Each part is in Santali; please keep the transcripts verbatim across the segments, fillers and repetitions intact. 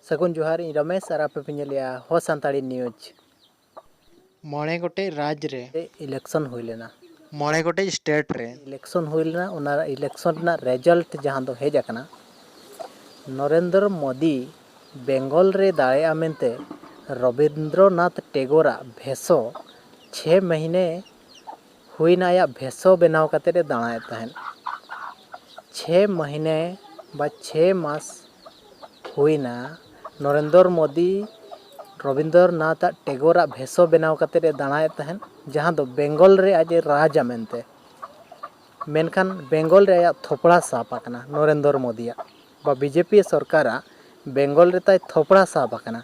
ᱥᱟᱹᱜᱩᱱ ᱡᱚᱦᱟᱨ, ᱤᱧ ᱨᱚᱢᱮᱥ ᱟᱨ ᱟᱯᱮ ᱯᱮ ᱧᱮᱞᱮᱜᱼᱟ ᱦᱚ ᱥᱟᱱᱛᱟᱲᱤ ᱱᱤᱭᱩᱡᱽ᱾ ᱢᱚᱬᱮ ᱜᱚᱴᱮᱡ ᱨᱟᱡᱽ ᱨᱮ ᱤᱞᱮᱠᱥᱚᱱ ᱦᱩᱭ ᱞᱮᱱᱟ᱾ ᱢᱚᱬᱮ ᱜᱚᱴᱮᱡ ᱥᱴᱮᱴ ᱨᱮ ᱤᱞᱮᱠᱥᱚᱱ ᱦᱩᱭ ᱞᱮᱱᱟ᱾ ᱚᱱᱟ ᱤᱞᱮᱠᱥᱚᱱ ᱨᱮᱱᱟᱜ ᱨᱮᱡᱟᱞᱴ ᱡᱟᱦᱟᱸ ᱫᱚ ᱦᱮᱡ ᱟᱠᱟᱱᱟ, ᱱᱚᱨᱮᱱᱫᱨᱚ ᱢᱳᱫᱤ ᱵᱮᱝᱜᱚᱞ ᱨᱮ ᱫᱟᱲᱮᱭᱟᱜᱼᱟ ᱢᱮᱱᱛᱮ ᱨᱚᱵᱤᱱᱫᱨᱚᱱᱟᱛᱷ ᱴᱮᱜᱳᱨᱟᱜ ᱵᱷᱮᱥᱚ ᱪᱷᱮ ᱢᱟᱹᱦᱤᱱᱮ ᱦᱩᱭᱱᱟ ᱟᱭᱟᱜ ᱵᱷᱮᱥᱚ ᱵᱮᱱᱟᱣ ᱠᱟᱛᱮᱫ ᱮ ᱫᱟᱬᱟᱭᱮᱫ ᱛᱟᱦᱮᱸᱫ᱾ ᱪᱷᱮ ᱢᱟᱹᱦᱤᱱᱮ ᱵᱟ ᱪᱷᱮ ᱢᱟᱥ ᱦᱩᱭᱱᱟ ᱱᱚᱨᱮᱱᱫᱨᱚ ᱢᱳᱫᱤ ᱨᱚᱵᱤᱱᱫᱨᱚᱱᱟᱛᱷ ᱟᱜ ᱴᱮᱜᱳᱨᱟᱜ ᱵᱷᱮᱥᱚ ᱵᱮᱱᱟᱣ ᱠᱟᱛᱮᱫ ᱮ ᱫᱟᱬᱟᱭᱮᱫ ᱛᱟᱦᱮᱸᱫ, ᱡᱟᱦᱟᱸ ᱫᱚ ᱵᱮᱝᱜᱚᱞ ᱨᱮ ᱟᱡ ᱮ ᱨᱟᱡᱟ ᱢᱮᱱᱛᱮ᱾ ᱢᱮᱱᱠᱷᱟᱱ ᱵᱮᱝᱜᱚᱞ ᱨᱮ ᱟᱭᱟᱜ ᱛᱷᱚᱯᱲᱟ ᱥᱟᱵ ᱟᱠᱟᱱᱟ ᱱᱚᱨᱮᱱᱫᱨᱚ ᱢᱳᱫᱤᱭᱟᱜ, ᱵᱟ ᱵᱤᱡᱮᱯᱤ ᱥᱚᱨᱠᱟᱨᱟᱜ ᱵᱮᱝᱜᱚᱞ ᱨᱮ ᱛᱟᱭ ᱛᱷᱚᱯᱲᱟ ᱥᱟᱵ ᱟᱠᱟᱱᱟ,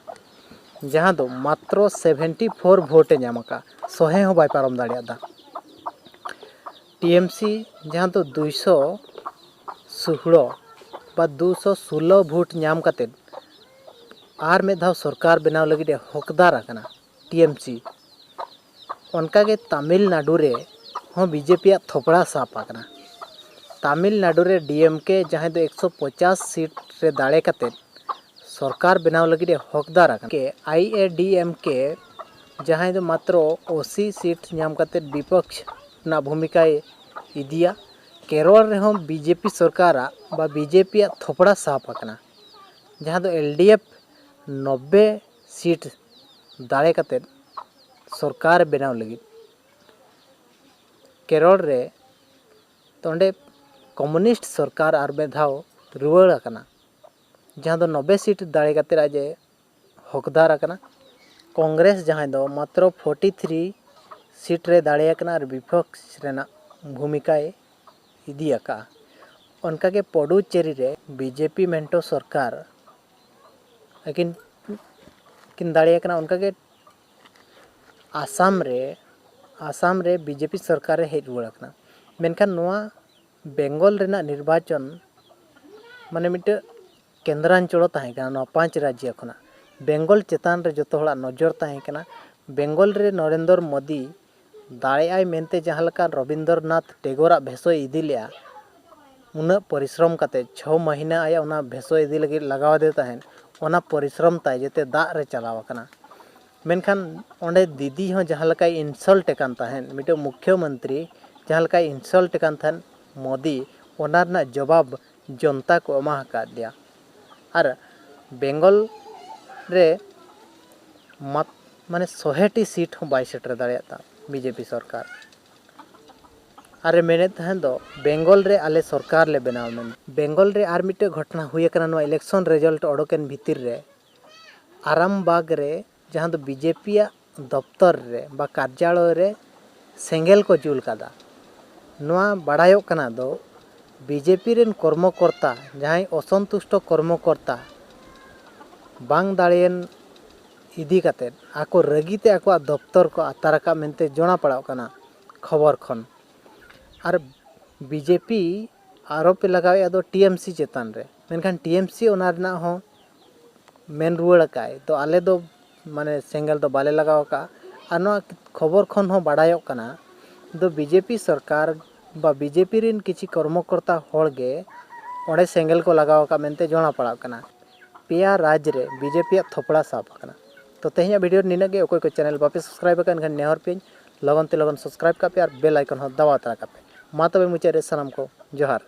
ᱡᱟᱦᱟᱸ ᱫᱚ ᱢᱟᱛᱨᱚ ᱥᱮᱵᱷᱮᱱᱴᱤ ᱯᱷᱳᱨ ᱵᱷᱳᱴ ᱮ ᱧᱟᱢ ᱟᱠᱟᱫ, ᱥᱚᱦᱮ ᱦᱚᱸ ᱵᱟᱭ ᱯᱟᱨᱚᱢ ᱫᱟᱲᱮᱭᱟᱫᱟ᱾ ᱴᱤ ᱮᱢ ᱥᱤ ᱡᱟᱦᱟᱸ ᱫᱚ ᱫᱩᱭᱥᱚ ᱥᱩᱦᱲᱚ ᱵᱟ ᱫᱩᱥᱚ ᱥᱳᱞᱞᱳ ᱵᱷᱳᱴ ᱧᱟᱢ ᱠᱟᱛᱮᱫ ᱟᱨ ᱢᱤᱫ ᱫᱷᱟᱣ ᱥᱚᱨᱠᱟᱨ ᱵᱮᱱᱟᱣ ᱞᱟᱹᱜᱤᱫ ᱮ ᱦᱚᱠᱫᱟᱨ ᱟᱠᱟᱱᱟ ᱴᱤ ᱮᱢ ᱥᱤ᱾ ᱚᱱᱠᱟᱜᱮ ᱛᱟᱢᱤᱞᱱᱟᱰᱩ ᱨᱮ ᱦᱚᱸ ᱵᱤᱡᱮᱯᱤᱭᱟᱜ ᱛᱷᱚᱯᱲᱟ ᱥᱟᱵ ᱟᱠᱟᱱᱟ᱾ ᱛᱟᱢᱤᱞᱱᱟᱰᱩ ᱨᱮ ᱰᱤ ᱮᱢ ᱠᱮ, ᱡᱟᱦᱟᱸᱭ ᱫᱚ ᱮᱠᱥᱚ ᱯᱚᱪᱟᱥ ᱥᱤᱴ ᱨᱮ ᱫᱟᱲᱮ ᱠᱟᱛᱮᱫ ᱥᱚᱨᱠᱟᱨ ᱵᱮᱱᱟᱣ ᱞᱟᱹᱜᱤᱫ ᱮ ᱦᱚᱠᱫᱟᱨ ᱟᱠᱟᱱᱟ᱾ ᱠᱮ ᱟᱭ ᱮ ᱰᱤ ᱮᱢ ᱠᱮ, ᱡᱟᱦᱟᱸᱭ ᱫᱚ ᱢᱟᱛᱨᱚ ᱟᱥᱤ ᱥᱤᱴ ᱧᱟᱢ ᱠᱟᱛᱮᱫ ᱵᱤᱯᱚᱠᱥ ᱨᱮᱱᱟᱜ ᱵᱷᱩᱢᱤᱠᱟᱭ ᱤᱫᱤᱭᱟ᱾ ᱠᱮᱨᱚᱞ ᱨᱮᱦᱚᱸ ᱵᱤᱡᱮᱯᱤ ᱥᱚᱨᱠᱟᱨᱟᱜ ᱵᱟ ᱵᱤᱡᱮᱯᱤᱭᱟᱜ ᱛᱷᱚᱯᱲᱟ ᱥᱟᱵ ᱟᱠᱟᱱᱟ, ᱡᱟᱦᱟᱸ ᱫᱚ ᱮᱞ ᱰᱤ ᱮᱯᱷ ᱱᱚᱵᱵᱮ ᱥᱤᱴ ᱫᱟᱲᱮ ᱠᱟᱛᱮᱫ ᱥᱚᱨᱠᱟᱨ ᱵᱮᱱᱟᱣ ᱞᱟᱹᱜᱤᱫ᱾ ᱠᱮᱨᱚᱞ ᱨᱮ ᱛᱚ ᱚᱸᱰᱮ ᱠᱚᱢᱩᱱᱤᱥᱴ ᱥᱚᱨᱠᱟᱨ ᱟᱨ ᱢᱤᱫ ᱫᱷᱟᱣ ᱨᱩᱣᱟᱹᱲ ᱟᱠᱟᱱᱟ, ᱡᱟᱦᱟᱸ ᱫᱚ ᱱᱚᱵᱵᱮ ᱥᱤᱴ ᱫᱟᱲᱮ ᱠᱟᱛᱮᱫ ᱟᱡ ᱮ ᱦᱚᱠᱫᱟᱨ ᱟᱠᱟᱱᱟ᱾ ᱠᱚᱝᱜᱨᱮᱥ, ᱡᱟᱦᱟᱸᱭ ᱫᱚ ᱢᱟᱛᱨᱚ ᱯᱷᱳᱨᱴᱤ ᱛᱷᱨᱤ ᱥᱤᱴ ᱨᱮ ᱫᱟᱲᱮ ᱟᱠᱟᱱᱟ ᱟᱨ ᱵᱤᱯᱚᱠᱥ ᱨᱮᱱᱟᱜ ᱵᱷᱩᱢᱤᱠᱟᱭ ᱤᱫᱤ ᱟᱠᱟᱫᱼᱟ᱾ ᱚᱱᱠᱟᱜᱮ ᱯᱚᱰᱩᱪᱮᱨᱤ ᱨᱮ ᱵᱤᱡᱮᱯᱤ ᱢᱮᱱᱴᱚ ᱥᱚᱨᱠᱟᱨ ᱟᱹᱠᱤᱱ ᱠᱤᱱ ᱫᱟᱲᱮ ᱟᱠᱟᱱᱟ᱾ ᱚᱱᱠᱟᱜᱮ ᱟᱥᱟᱢ ᱨᱮ, ᱟᱥᱟᱢ ᱨᱮ ᱵᱤᱡᱮᱯᱤ ᱥᱚᱨᱠᱟᱨ ᱮ ᱦᱮᱡ ᱨᱩᱣᱟᱹᱲ ᱟᱠᱟᱱᱟ᱾ ᱢᱮᱱᱠᱷᱟᱱ ᱱᱚᱣᱟ ᱵᱮᱝᱜᱚᱞ ᱨᱮᱱᱟᱜ ᱱᱤᱨᱵᱟᱪᱚᱱ ᱢᱟᱱᱮ ᱢᱤᱫᱴᱟᱹᱝ ᱠᱮᱱᱫᱽᱨᱟᱧᱪᱚᱲ ᱛᱟᱦᱮᱸ ᱠᱟᱱᱟ᱾ ᱱᱚᱣᱟ ᱯᱟᱸᱪ ᱨᱟᱡᱽᱡᱚ ᱠᱷᱚᱱᱟᱜ ᱵᱮᱝᱜᱚᱞ ᱪᱮᱛᱟᱱ ᱨᱮ ᱡᱚᱛᱚ ᱦᱚᱲᱟᱜ ᱱᱚᱡᱚᱨ ᱛᱟᱦᱮᱸ ᱠᱟᱱᱟ᱾ ᱵᱮᱝᱜᱚᱞ ᱨᱮ ᱱᱚᱨᱮᱱᱫᱨᱚ ᱢᱳᱫᱤ ᱫᱟᱲᱮᱭᱟᱜᱼᱟᱭ ᱢᱮᱱᱛᱮ ᱡᱟᱦᱟᱸ ᱞᱮᱠᱟ ᱨᱚᱵᱤᱱᱫᱨᱚᱱᱟᱛᱷ ᱴᱮᱜᱳᱨᱟᱜ ᱵᱷᱮᱥᱚᱭ ᱤᱫᱤ ᱞᱮᱜᱼᱟ, ᱩᱱᱟᱹᱜ ᱯᱚᱨᱤᱥᱨᱚᱢ ᱠᱟᱛᱮ ᱪᱷᱚ ᱢᱟᱹᱦᱱᱟᱹ ᱟᱭᱟᱜ ᱚᱱᱟ ᱵᱷᱮᱥᱚᱭ ᱤᱫᱤ ᱞᱟᱹᱜᱤᱫ ᱞᱟᱜᱟᱣ ᱟᱫᱮ ᱛᱟᱦᱮᱸᱫ, ᱚᱱᱟ ᱯᱚᱨᱤᱥᱨᱚᱢ ᱛᱟᱭ ᱡᱮᱛᱮ ᱫᱟᱜ ᱨᱮ ᱪᱟᱞᱟᱣ ᱟᱠᱟᱱᱟ᱾ ᱢᱮᱱᱠᱷᱟᱱ ᱚᱸᱰᱮ ᱫᱤᱫᱤ ᱦᱚᱸ ᱡᱟᱦᱟᱸ ᱞᱮᱠᱟᱭ insult ᱮ ᱠᱟᱱ ᱛᱟᱦᱮᱸᱫ, ᱢᱤᱫᱴᱮᱱ ᱢᱩᱠᱷᱭᱚ ᱢᱚᱱᱛᱨᱤ ᱡᱟᱦᱟᱸ ᱞᱮᱠᱟᱭ insult ᱮ ᱠᱟᱱ ᱛᱟᱦᱮᱸᱫ ᱢᱳᱫᱤ, ᱚᱱᱟ ᱨᱮᱱᱟᱜ ᱡᱚᱵᱟᱵ ᱡᱚᱱᱛᱟ ᱠᱚ ᱮᱢᱟ ᱟᱠᱟᱫ ᱫᱮᱭᱟ᱾ ᱟᱨ ᱵᱮᱝᱜᱚᱞ ᱨᱮ ᱢᱟᱛ-, ᱢᱟᱱᱮ ᱥᱚᱦᱮᱴᱤ ᱥᱤᱴ ᱦᱚᱸ ᱵᱟᱭ ᱥᱮᱴᱮᱨ ᱫᱟᱲᱮᱭᱟᱜ ᱛᱟᱢ ᱵᱤᱡᱮᱯᱤ ᱥᱚᱨᱠᱟᱨ᱾ ᱟᱨᱮ ᱢᱮᱱᱮᱫ ᱛᱟᱦᱮᱸᱫ ᱫᱚ ᱵᱮᱝᱜᱚᱞ ᱨᱮ ᱟᱞᱮ ᱥᱚᱨᱠᱟᱨ ᱞᱮ ᱵᱮᱱᱟᱣ ᱢᱮᱱ᱾ ᱵᱮᱝᱜᱚᱞ ᱨᱮ ᱟᱨ ᱢᱤᱫᱴᱮᱡ ᱜᱷᱚᱴᱚᱱᱟ ᱦᱩᱭ ᱟᱠᱟᱱᱟ ᱱᱚᱣᱟ election result ᱚᱰᱚᱠᱮᱱ ᱵᱷᱤᱛᱤᱨ ᱨᱮ ᱟᱨᱟᱢᱵᱟᱜᱽ ᱨᱮ, ᱡᱟᱦᱟᱸ ᱫᱚ ᱵᱤᱡᱮᱯᱤᱭᱟᱜ ᱫᱚᱯᱛᱚᱨ ᱨᱮ ᱵᱟ ᱠᱟᱨᱡᱟᱞᱚᱭ ᱨᱮ ᱥᱮᱸᱜᱮᱞ ᱠᱚ ᱡᱩᱞ ᱠᱟᱫᱟ᱾ ᱱᱚᱣᱟ ᱵᱟᱲᱟᱭᱚᱜ ᱠᱟᱱᱟ ᱫᱚ ᱵᱤᱡᱮᱯᱤ ᱨᱮᱱ ᱠᱚᱨᱢᱚᱠᱚᱨᱛᱟ, ᱡᱟᱦᱟᱸᱭ ᱚᱥᱚᱱᱛᱩᱥᱴᱚ ᱠᱚᱨᱢᱚᱠᱚᱨᱛᱟ ᱵᱟᱝ ᱫᱟᱲᱮᱭᱮᱱ ᱤᱫᱤ ᱠᱟᱛᱮᱫ ᱟᱠᱚ ᱨᱟᱹᱜᱤ ᱛᱮ ᱟᱠᱚᱣᱟᱜ ᱫᱚᱯᱛᱚᱨ ᱠᱚ ᱟᱛᱟᱨ ᱟᱠᱟᱫ ᱢᱮᱱᱛᱮ ᱡᱚᱲᱟ ᱯᱟᱲᱟᱜ ᱠᱟᱱᱟ ᱠᱷᱚᱵᱚᱨ ᱠᱷᱚᱱ᱾ ᱟᱨ ᱵᱤᱡᱮᱯᱤ ᱟᱨᱚᱯ ᱮ ᱞᱟᱜᱟᱣᱮᱫᱼᱟ ᱫᱚ ᱴᱤ ᱮᱢ ᱥᱤ ᱪᱮᱛᱟᱱ ᱨᱮ, ᱢᱮᱱᱠᱷᱟᱱ ᱴᱤ ᱮᱢ ᱥᱤ ᱚᱱᱟ ᱨᱮᱱᱟᱜ ᱦᱚᱸ ᱢᱮᱱ ᱨᱩᱣᱟᱹᱲ ᱟᱠᱟᱫ ᱫᱚ ᱟᱞᱮ ᱫᱚ ᱢᱟᱱᱮ ᱥᱮᱸᱜᱮᱞ ᱫᱚ ᱵᱟᱞᱮ ᱞᱟᱜᱟᱣ ᱟᱠᱟᱫᱼᱟ᱾ ᱟᱨ ᱱᱚᱣᱟ ᱠᱷᱚᱵᱚᱨ ᱠᱷᱚᱱ ᱦᱚᱸ ᱵᱟᱲᱟᱭᱚᱜ ᱠᱟᱱᱟ ᱫᱚ ᱵᱤᱡᱮᱯᱤ ᱥᱚᱨᱠᱟᱨ ᱵᱟ ᱵᱤᱡᱮᱯᱤ ᱨᱮᱱ ᱠᱤᱪᱷᱤ ᱠᱚᱨᱢᱚᱠᱚᱨᱛᱟ ᱦᱚᱲ ᱜᱮ ᱚᱸᱰᱮ ᱥᱮᱸᱜᱮᱞ ᱠᱚ ᱞᱟᱜᱟᱣ ᱟᱠᱟᱫ ᱢᱮᱱᱛᱮ ᱡᱚᱲᱟ ᱯᱟᱲᱟᱜ ᱠᱟᱱᱟ᱾ ᱯᱮᱭᱟ ᱨᱟᱡᱽ ᱨᱮ ᱵᱤᱡᱮᱯᱤᱭᱟᱜ ᱛᱷᱚᱯᱲᱟ ᱥᱟᱵ ᱟᱠᱟᱱᱟ᱾ ᱛᱚ ᱛᱮᱦᱮᱧᱟᱜ ᱵᱷᱤᱰᱤᱭᱳ ᱱᱤᱱᱟᱹᱜ ᱜᱮ᱾ ᱚᱠᱚᱭ ᱠᱚ ᱪᱮᱱᱮᱞ ᱵᱟᱯᱮ ᱥᱟᱵᱥᱠᱨᱟᱭᱤᱵ ᱟᱠᱟᱫ, ᱮᱱᱠᱷᱟᱱ ᱱᱮᱦᱚᱨ ᱯᱮᱧ ᱞᱚᱜᱚᱱ ᱛᱮ ᱞᱚᱜᱚᱱ ᱥᱟᱵᱥᱠᱨᱟᱭᱤᱵ ᱠᱟᱜ ᱯᱮ ᱟᱨ ᱵᱮᱞ ᱟᱭᱠᱚᱱ ᱦᱚᱸ ᱫᱟᱵᱟᱣ ᱛᱟᱨᱟ ᱠᱟᱜ ᱯᱮ᱾ ᱢᱟ ᱛᱚᱵᱮ ᱢᱩᱪᱟᱹᱫ ᱨᱮ ᱥᱟᱱᱟᱢ ᱠᱚ ᱡᱚᱦᱟᱨ᱾